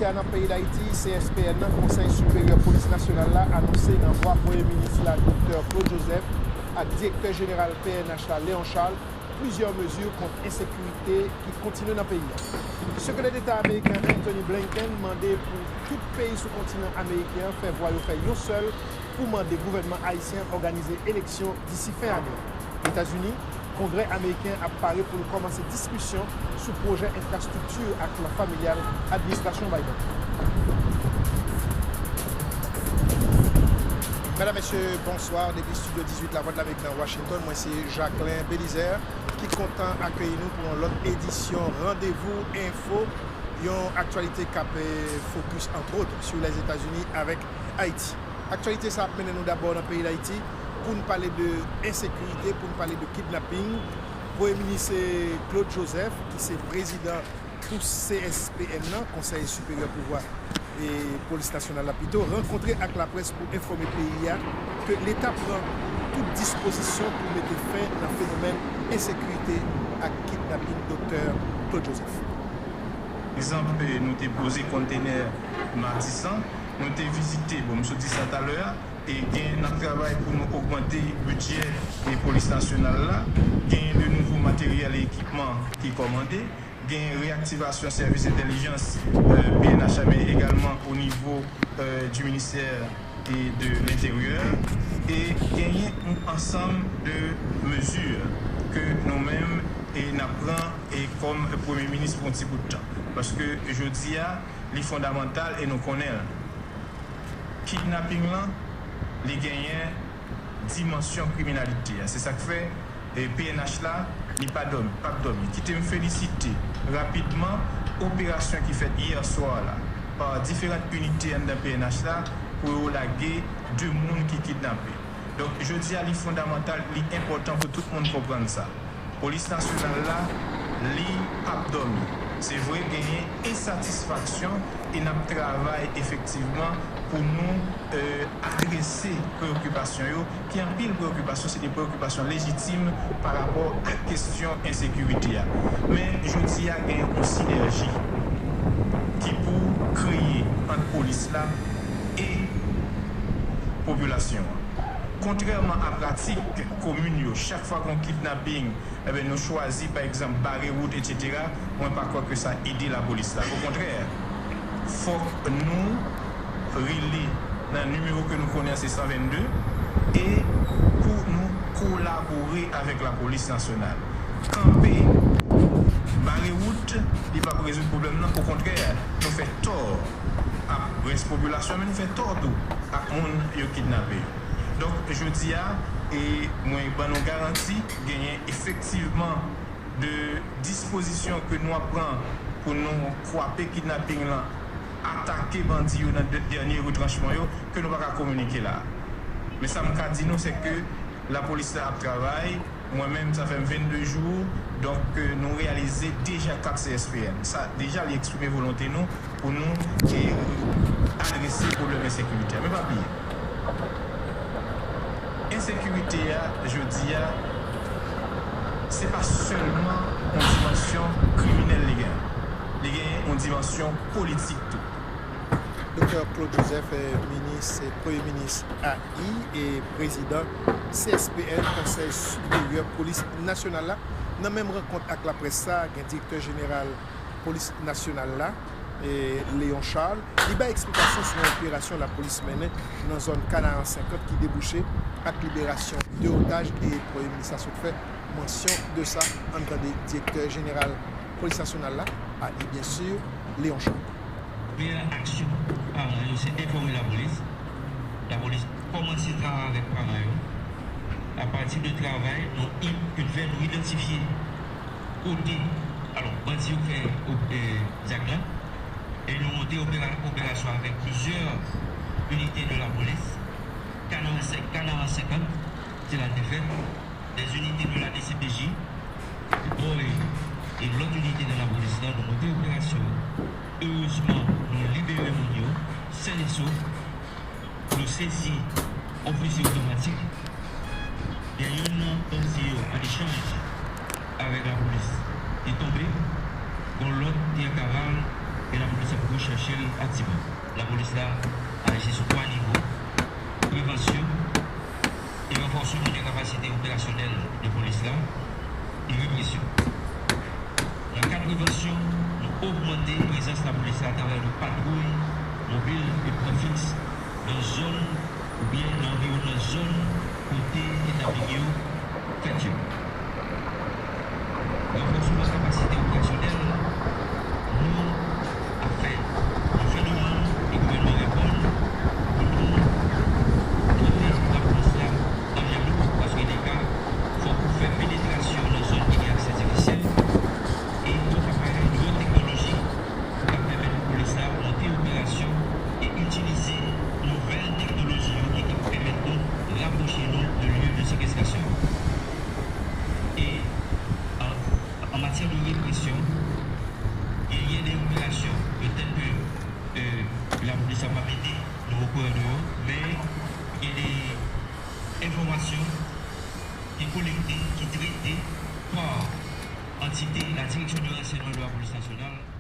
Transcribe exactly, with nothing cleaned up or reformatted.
Nan peyi Dayiti, C S P N nan, Konsèy Siperyè Polis Nasyonal la, anonse nan vwa Premye Minis la, Doktè Claude Joseph, ak Direktè Jeneral P N H la, Léon Charles, plizyè mezi kont ensekirite ki kontinye nan peyi a. Sekretè Deta ameriken Antony Blinken mande pou tout peyi sou kontinan ameriken an fè vwa yo fè yon sèl pou mande gouvènman ayisyen an òganize eleksyon disi fen ane. Etazini, Kongrè ameriken ap pare pou l kòmanse diskisyon sou pwojè enfrastrikti ak plan familyal administrasyon Biden. Medam, mesye, bonswa. Depi estidyo dizuit Lavwadlamerik nan Washington, mwen se Jacquelin Belizaire, ki kontan akeyi nou pou yon lòt edisyon Randevou Enfo, yon aktyalite k ap, eh, fokis, antwòt, sou Lèzetazini avèk Ayiti. Aktyalite sa ap mennen nou dabò nan peyi Dayiti pou n pale de ensekirite, pou n pale de kidnaping. Premye Minis, eh, Claude Joseph, ki se prezidan tou C S P N nan, Konsèy Siperyè Pouvwa e Polis Nasyonal la pito, rankontre ak laprès pou enfòme peyi a ke Leta pran tout dispozisyon pou mete fen nan fenomèn ensekirite ak kidnaping Doktè Claude Joseph. Egzanp, nou te poze kontenè Matisan, nou te vizite, bon, m sot di sa talè a, e gen, n ap travay pou nou ogmante bidjè e Polis Nasyonal la, gen de nouvo materyèl e ekipman ki kòmande, gen reyaktivasyon sèvis entèlijans, euh, P N H la, men egalman o nivo, euh, du ministère et de l'Intérieur, e genyen yon ansanm de mezi ke nou menm e n ap pran e kòm Premye Minis pou yon ti bout tan. Paske jodi a, li fondamantal e nou konnen l. Kidnaping lan, li genyen dimansyon kriminalite a. Se sa k fè, e, P N H la, li pa dòmi, p ap dòmi. Kite m felisite rapidman operasyon ki fèt yè swa la pa diferan inite anndan P N H la pou yo lage de moun ki kidnape. Donk, jodi a, li fondamantal, li enpòtan pou tout moun konprann sa. Polis Nasyonal la, li p ap dòmi. Se vre, genyen ensatisfaksyon e n ap travay efektivman pou nou, euh, adrese preyokipasyon yo, ki anpil preyokipasyon, se de preyokipasyon lejitim pa rapò ak kesyon ensekirite a. Men, jodi a, gen yon sinèji ki pou kreye ant polis la e popilasyon an. Kontrèman a pratik komin yo, chak fwa gen yon kidnaping, Ebyen, nou chwazi, pa egzanp, bare wout, etsetera, mwen pa kwè ke sa ede lapolis la. Okontrè, fòk nou rele nan nimewo ke nou konnen an, se san vennde, e pou nou kolabore avèk lapolis nasyonal. Kanpe, bare wout, li p ap rezoud pwoblèm nan. Okontrè, nou fè tò ak rès popilasyon, men nou fè tò tou ak moun yo kidnape yo. Donk, jodi a, e mwen ban nou garanti, genyen efektivman de dispozisyon ke nou ap pran pou nou kwape kidnaping lan, atake bandi yo nan dè-, dènye retranchman yo, ke nou pa ka kominike la. Men sa m ka di nou, se ke lapolis la ap travay, mwen menm, sa fè m vennde jou, donk, euh, nou reyalize deja kat C S P N. Sa, deja, li eksprime volonte nou pou nou, eh, adrese pwoblèm ensekirite a. Men pa bliye, ensekirite a, jodi a, se pa sèlman yon dimansyon kriminèl li genyen. Li genyen yon dimansyon politik tou. Doktè Claude Joseph, eh, minis, eh, premye minis A I e prezidan C S P N, Konsèy Siperyè Polis Nasyonal la. Nan menm rankont ak laprès sa, gen direktè jeneral Polis Nasyonal la, eh, Léon Charles. Li bay eksplikasyon sou yon operasyon lapolis mennen nan zòn Kanaran senkant ki debouche ak liberasyon de otaj, e premye minis la sot fè mansyon de sa. Ann tande direktè jeneral Polis Nasyonal la, A I, byen si, Léon Charles. Premyè aksyon paran yo, se enfòme lapolis. Lapolis kòmanse travay avèk paran yo. Apati de travay, nou in-, in fè nou idantifye kote, alò, bandi yo fè, eh, zak la. E nou monte opera-, operasyon avèk plizyè inite de lapolis. Kanaran senk, Kanaran senkant, se la l te fèt. Des unités de la D C P J, Boy e lòt inite nan lapolis la, nou monte operasyon. Erezman, nou libere moun yo, sèn e sof. Nou sezi yon fizi otomatik. Gen youn nan bandi yo, an echanj avèk lapolis, li tonbe. Gon lòt, li an kaval, e lapolis ap rechèche l aktivman. Lapolis la aji sou twa nivo: prevansyon e ranfòsman de kapasite operasyonèl de polis la e represyon. Nan kad prevansyon, nou ogmante prezans lapolis la atravè yon patwouy mobil e pwen fiks nan zòn oubyen nan anviwònman zòn kote kidnaping yo fèt yo. Ranfòsman kapasite operasyonèl, nou ap fè, nou fè demann e gouvènman reponn pou nou dote lapolis la dènye lou, paske dega fòk ou fè penetrasyon nan zòn ki gen aksè difisil e fòk ap bay nouvo teknoloji pou ka pèmèt polis la monte operasyon e itilize nouvèl teknoloji yo ki ka pèmèt nou rapwoche nou de lye de sekestrasyon. E an, an matyè de represyon, genyen de operasyon petèt ke, e, lapolis la pa mete nou okouran de yo, men gen de enfòmasyon ki kolekte, ki trete pa antite la Direction du Renseignement de la Police Nationale.